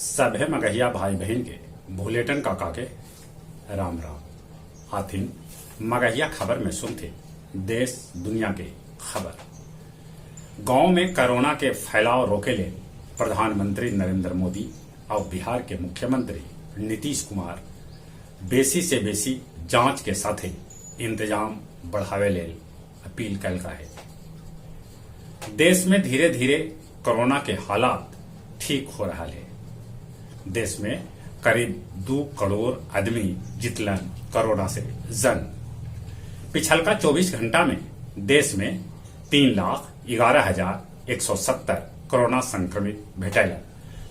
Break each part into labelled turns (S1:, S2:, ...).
S1: सभे मगहिया भाई बहिन के भुलेटन काका के राम राम। आथिन मगहिया खबर में सुनथे देश दुनिया के खबर। गांव में कोरोना के फैलाव रोके ले प्रधानमंत्री नरेंद्र मोदी और बिहार के मुख्यमंत्री नीतीश कुमार बेसी से बेसी जांच के साथे इंतजाम बढ़ावे लेल अपील कैलका है। देश में धीरे धीरे कोरोना के हालात ठीक हो रहा है। देश में करीब 2 करोड़ आदमी जितलन कोरोना से जंग। पिछलका 24 घंटा में देश में 3,11,170 कोरोना संक्रमित भेटैला।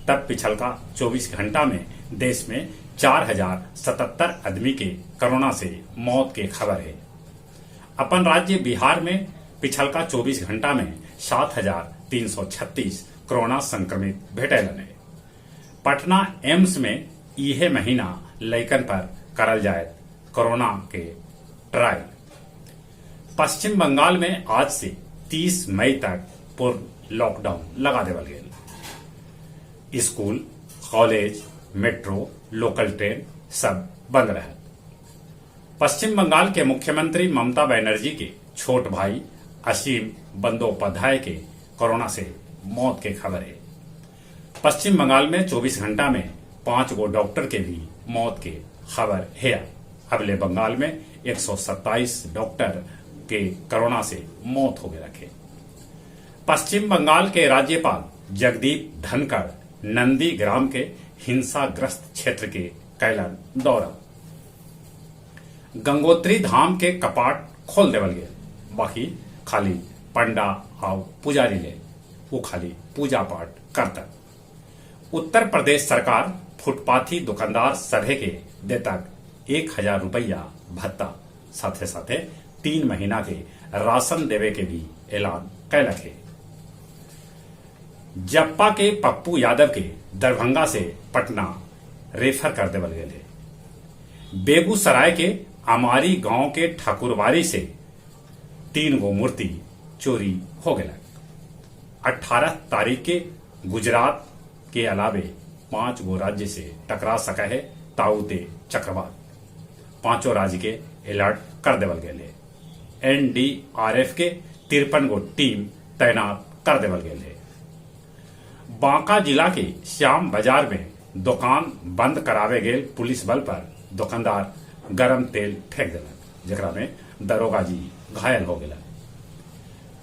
S1: तब पिछलका 24 घंटा में देश में 4,077 आदमी के कोरोना से मौत के खबर है। अपन राज्य बिहार में पिछलका 24 घंटा में 7,336 कोरोना संक्रमित भेटैलन है। पटना एम्स में इहे महीना लइकन पर करल जाए कोरोना के ट्रायल। पश्चिम बंगाल में आज से 30 मई तक पूर्ण लॉकडाउन लगा देवल गेल। School, college, metro, local train सब बंद रहत। पश्चिम बंगाल के मुख्यमंत्री ममता बनर्जी के छोट भाई असीम बंदोपाध्याय के कोरोना से मौत के खबर है। पश्चिम बंगाल में 24 घंटा में 5 गो डॉक्टर के भी मौत के खबर है। अबले बंगाल में 127 डॉक्टर के कोरोना से मौत हो गए रखे। पश्चिम बंगाल के राज्यपाल जगदीप धनखड़ नंदीग्राम के हिंसाग्रस्त क्षेत्र के कैलन दौरा। गंगोत्री धाम के कपाट खोल देवल गए, बाकी खाली पंडा आव पुजारी ले वो खाली पूजा पाठ करता। उत्तर प्रदेश सरकार फुटपाथी दुकानदार सभे के देतक 1,000 रुपया भत्ता, साथे साथे 3 महीना के राशन देवे के भी ऐलान कैलक है। जप्पा के पप्पू यादव के दरभंगा से पटना रेफर कर देवल गेल है। बेगूसराय के अमारी गांव के ठाकुरबाड़ी से 3 गो मूर्ति चोरी हो गया। 18 तारीख के गुजरात के अलावे 5 गो राज्य से टकरा सका है ताउते चक्रवात। 5 राज्य के अलर्ट कर देवल गेल है। एनडीआरएफ के 53 गो टीम तैनात कर देवल गेल है। बांका जिला के श्याम बाजार में दुकान बंद करावे गेल पुलिस बल पर दुकानदार गरम तेल फेंक देलक, जेकरा में दरोगा जी घायल हो गेलन।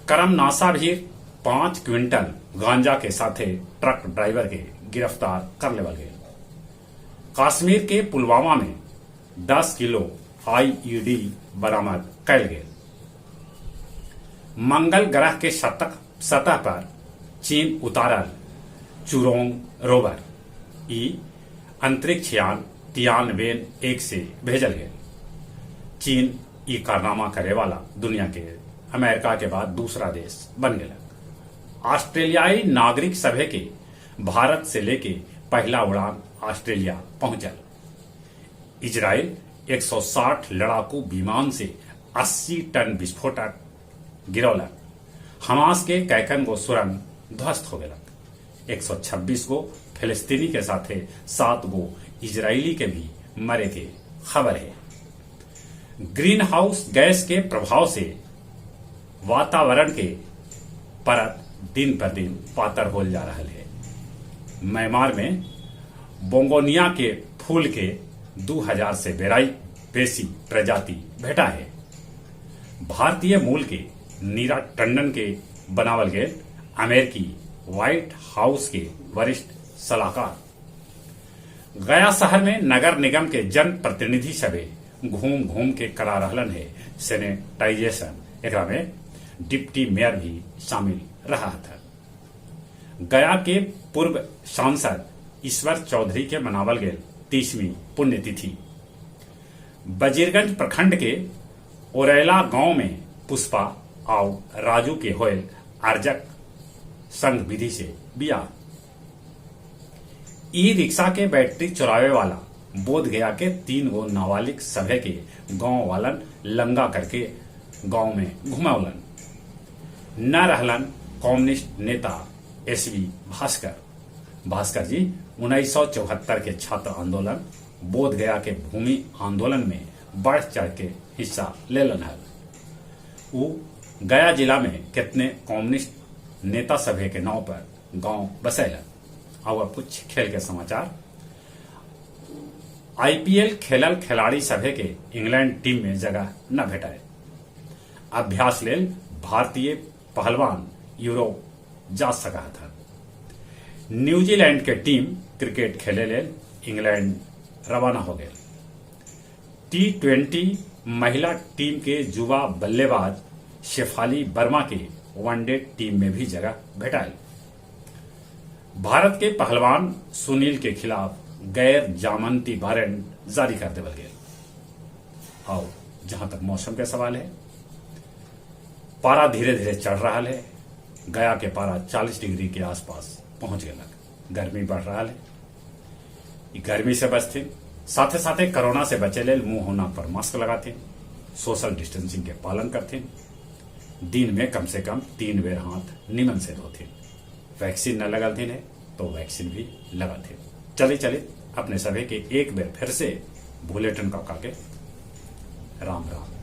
S1: करमनासा भी 5 क्विंटल गांजा के साथे ट्रक ड्राइवर के गिरफ्तार कर लेवल गेल। कश्मीर के पुलवामा में 10 किलो आईईडी बरामद कैल गेल। मंगल ग्रह के सतह पर चीन उतारल चुरोंग रोवर ई अंतरिक्ष यान तियानवेन 1 से भेजल गेल। चीन ई कारनामा करे वाला दुनिया के अमेरिका के बाद दूसरा देश बन गया। ऑस्ट्रेलियाई नागरिक सभे के भारत से लेके पहला उड़ान ऑस्ट्रेलिया पहुंचल। इजराइल 160 लड़ाकू विमान से 80 टन विस्फोटक गिरौलक। हमास के कैकन गो सुरंग ध्वस्त हो गया। 126 गो फिलिस्तीनी के साथे 7 गो इजरायली के भी मरे के खबर है। ग्रीन हाउस गैस के प्रभाव से वातावरण के परत दिन पर दिन पातर होल जा रहा है। म्यांमार में बोंगोनिया के फूल के 2000 से बेसी प्रजाति भेटा है। भारतीय मूल के नीरा टंडन के बनावल गए अमेरिकी व्हाइट हाउस के वरिष्ठ सलाहकार। गया शहर में नगर निगम के जन प्रतिनिधि सभे घूम घूम के करा रहलन है सैनिटाइजेशन। एकरा में डिप्टी मेयर भी शामिल रहा था। गया के पूर्व सांसद ईश्वर चौधरी के मनावल गए 30वीं पुण्यतिथि। वजीरगंज प्रखंड के ओरैला गांव में पुष्पा और राजू के होयल अर्जक संघ विधि से बियाह। ई रिक्शा के बैटरी चुरावे वाला बोध गया के 3 गो नाबालिग सभे के गांव वालन लंगा करके गांव में घुमावलन। न रहलन कम्युनिस्ट नेता एसवी भास्कर। भास्कर जी 1974 के छात्र आन्दोलन, बोधगया के भूमि आन्दोलन में बढ़-चढ़ के हिस्सा लेलन हल। ऊ गया जिला में केतने कम्युनिस्ट नेता सभे के नाँव पर गाँव बसैलन। आउ अब कुछ खेल के समाचार। आईपीएल खेलल खेलाड़ी सभे के इंग्लैंड टीम में जगह न भेटायल। अभ्यास लेल भारतीय पहलवान यूरोप जा सकऽ हथन। न्यूजीलैंड के टीम क्रिकेट खेले लेल इंग्लैंड रवाना हो गेल। टी-ट्वेंटी महिला टीम के जुवा बल्लेबाज शेफाली वर्मा के वनडे टीम में भी जगह भेटायल। भारत के पहलवान सुनील के खिलाफ गैर जमानती वारंट जारी कर देवल गेल। आउ जहाँ तक मौसम के सवाल हे, पारा धीरे-धीरे चढ़ रहल हे। गया के पारा 40 डिग्री के आसपास पहुँच गेलक। गर्मी बढ़ रहल हे। ई गर्मी से बचथिन, साथे-साथे कोरोना से बचे लेल मुँह नाक पर मास्क लगाथिन, सोशल डिस्टेंसिंग के पालन करथिन, दिन में कम से कम 3 बेर हाथ निमन से धोथिन। वैक्सीन न लगलथिन हे तो वैक्सीन भी लगाथिन। चले-चले अपने सभे के एक बेर फिर से भुलेटन कका के राम राम।